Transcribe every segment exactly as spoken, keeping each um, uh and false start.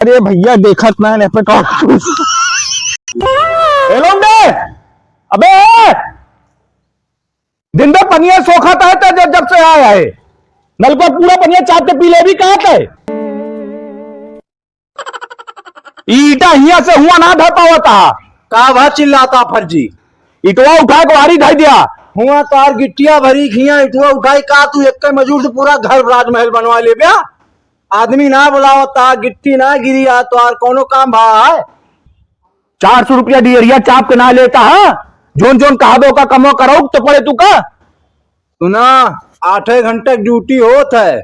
अरे भइया, देखत ना है, पे कौन? ए लौंडे, अबे, दिन भर पनिया सोखत है तो जब, जब से आया है, नलका पूरा पनिया चाप के पी ले भी कहा है। ईटा हिया से हुआ ना धर पावत हा। का भा चिल्लाता फर्जी? इटवा उठा के वारी धई दिया। हुआ तार गिट्टिया भरी खिया, इटवा उठाई का तू एक मजूर से पूरा घर राजमहल बनवा लेब्या? आदमी ना बुलावता, गिट्टी ना गिरी, आ तार कौनो काम भा है? चार सौ रुपया डियरिया चाप के ना लेता हा, जोन जोन कहा दो का कमो करो तो पड़े तू का। सुना, आठे घंटे की ड्यूटी होत है,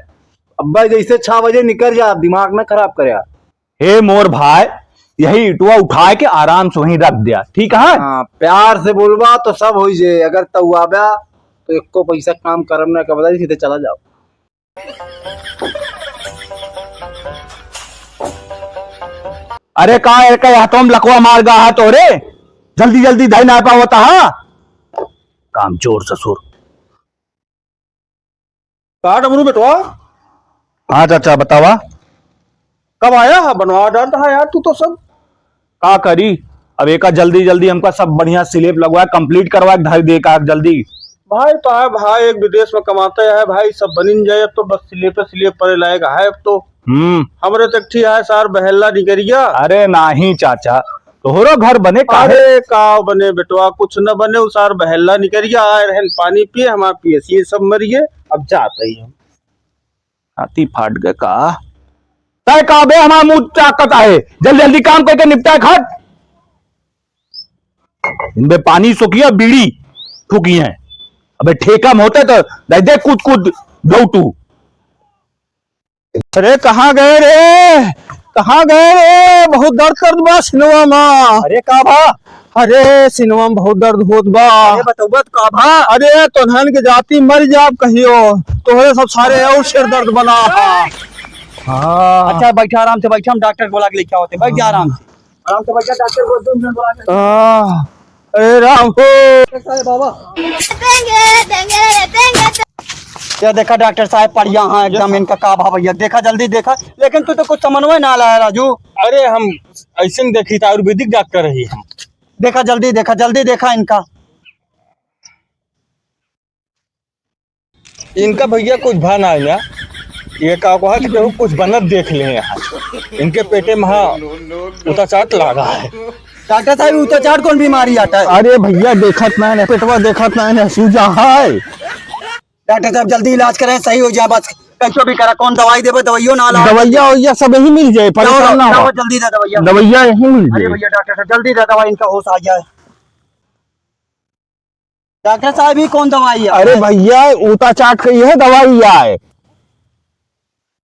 अब भाई जैसे छह बजे निकल जा, दिमाग ना खराब करे। हे मोर भाई, यही इटवा उठा के आराम से वहीं रख दिया, ठीक है? हाँ, प्यार से बोलबा तो सब हो जे, अगर तउआबा तो एको पैसा काम करम ना, कब सीधे चला जाओ। अरे का, अरे का, यहाँ तो हम लकवा मार गा हा तोरे, जल्दी जल्दी धई ना पावता हा, काम चोर ससुर। का डमरू बेटवा? हाँ चाचा, बतावा। कब आया है? बनवा डालता है यार तू तो सब। का करी, अब एका जल्दी जल्दी हमका सब बढ़िया स्लेब लगवा, complete करवा के धर दे का जल्दी। भाई तो है भाई, एक विदेश में कमाते हैं भाई, सब बनिन जाए। अब तो बस स्लेब पे स्लेब पड़े लायक है अब तो। हम्म। हमरे तो एक ठी है सार बहेला निकरिया। अरे नाही चाचा, तोहरो घर बने काहे? अरे का बने बेटवा, कुछ न बने, उ सार बहेला निकरिया आए रहन पानी पिए, हमार पियसिए सब मरिए, अब जात ही हम। हाथी फाट गए का? तय का बे हमार मुंह ताकत आहे, जल्दी जल्दी काम करके निपटाए खाट। इनमें पानी सोकिया बीड़ी फूकी है। अबे ठेका में होते तो दे दे कूद कूद दौटू। अरे कहाँ गए रे, कहाँ गए रे? बहुत दर्द करत बा सिनवा मा। अरे का भा? अरे सिनवा मा बहुत दर्द होत बा। अरे बतउबा त का भा? अरे तोन्हन के जाति मर जाब कहियो, तोहरे सब सारे और सिर दर्द बना हा। हाँ। अच्छा बैठा, आराम से बैठा, हम डॉक्टर को बुला के लेके आवते। बैठ जा आराम से। आराम से बैठ जा, डॉक्टर को दो मिनट बुला के। आह, अरे राम हो। डॉक्टर साहब, बाबा। ये देखा डॉक्टर साहब, पड़िया हाँ एकदम, इनका का भा भइया, देखा जल्दी देखा, लेकिन तू तो कुछ समन्वय ना लाया राजू। अरे हम ऐसे नहीं देखी था, आयुर्वेदिक डॉक्टर रही हम। देखा जल्दी देखा, जल्दी देखा इनका। इनका भइया कुछ भा ना आया, ये का कहा कि केहू कुछ बनत देख ले यहाँ। इनके पेटे में हाँ उताचाट लागा है। डॉक्टर साहब, उताचाट कौन बीमारी आता है? अरे भइया, देखत ना है, पेटवा देखत ना है, सूजा है। डॉक्टर साहब, जल्दी इलाज करें, सही हो जाए बस। कैसो भी करा, कौन दवाई देबे, दवाइयो ना ला। दवाइया वइया सब यहीं मिल जाए, परेशान ना हो। जल्दी दे दवाइया। दवाइया यहीं मिल जाए। अरे भइया, डॉक्टर साहब, जल्दी दे दवाई, इनका होश आ जाए। डॉक्टर साहब, ये कौन दवाई है? अरे भइया, उताचाट का यह दवाई है।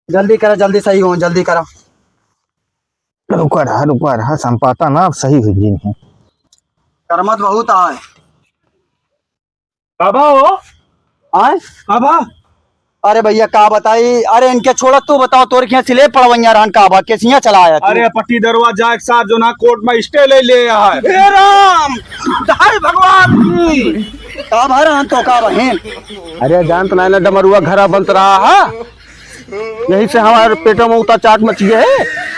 जल्दी करा, जल्दी सही हो, जल्दी करा। रुका रहा, रुका रहा, संपाता ना, अब सही हो गई है। करमत बहुत आए। बाबा हो? आए? बाबा? अरे भइया, का बताई? अरे इनके छोड़ा, तू बताओ, तोर के यहाँ स्लेब पड़वइया रहन का बा? केसिया चला आया तू? अरे पट्टी दरवा जाए के साथ जो ना कोर्ट में स्टे ले ले आया है। हे राम, धाई भगवान की। का भा रहन तो का बहिन? अरे जानत ना, ना डमरुआ घरा बनत रहा है, यही से हमारे पेटों में उताचाट मच गया है,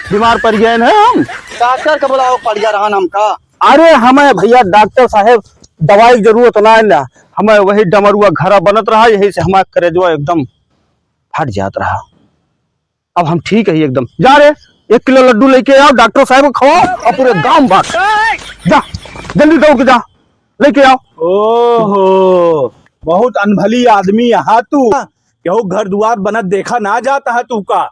बीमार पड़ गए हैं हम। डॉक्टर के बुलाओ, पड़ गया रहन हमका। अरे हमें भइया डॉक्टर साहेब दवाई की जरूरत ना है ना, हमें वही डमरुआ घरा बनत रहा, यही से हमारा करेजवा एकदम फट जात रहा। अब हम ठीक है एकदम। जा रे, एक किलो लड्डू लेके आओ, डॉक्टर साहेब को खवाओ और पूरे गांव बांट। जा, जल्दी दौड़ के जा, लेके आओ। ओहो, बहुत अनभली आदमी यहाँ तू। केहू घर दुआर बनत देखा ना जाता है तू का?